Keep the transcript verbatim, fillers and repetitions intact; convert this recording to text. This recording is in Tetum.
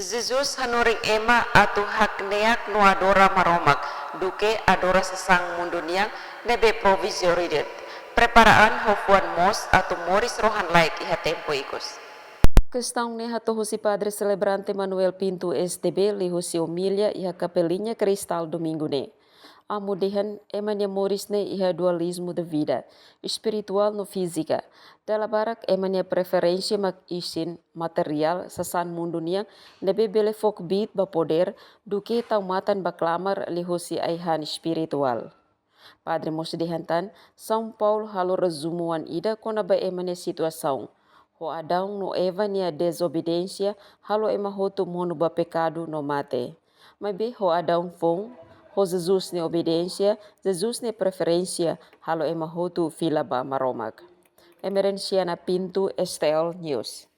Jesus hanorin ema atu hakneak no adora Maromak, duké adora sasán mundu nian ne'ebé provizoridat. Preparaan ho fuan moos atu moris rohan-laek iha tempu ikus. Kestaun ne'e hato'o husi Padre Selebrante Manuel Pinto, S D B, liuhusi omilia iha Kapeliña Kristál Domingu ne'e. Amu dehan ema nia moris ne'e iha dualizmu de vida, espirituál no fízika. Dala barak ema nia preferénsia mak isin, materiál, sasán mundu nian ne'ebé bele fó kbiit ba podér, duké tau matan ba klamar liuhusi ai-han espirituál. Padre mós dehan tan, São Paulo halo rezumu oan ida kona-ba ema nia situasaun. Ho Adão no Eva nia dezobediénsia, halo ema hotu monu ba pekadu no mate. Maibé ho Adão foun, ho Jesus nia obediénsia, Jesus nia preferénsia, halo ema hotu fila ba Maromak. Emerenciana Pinto, S T L News.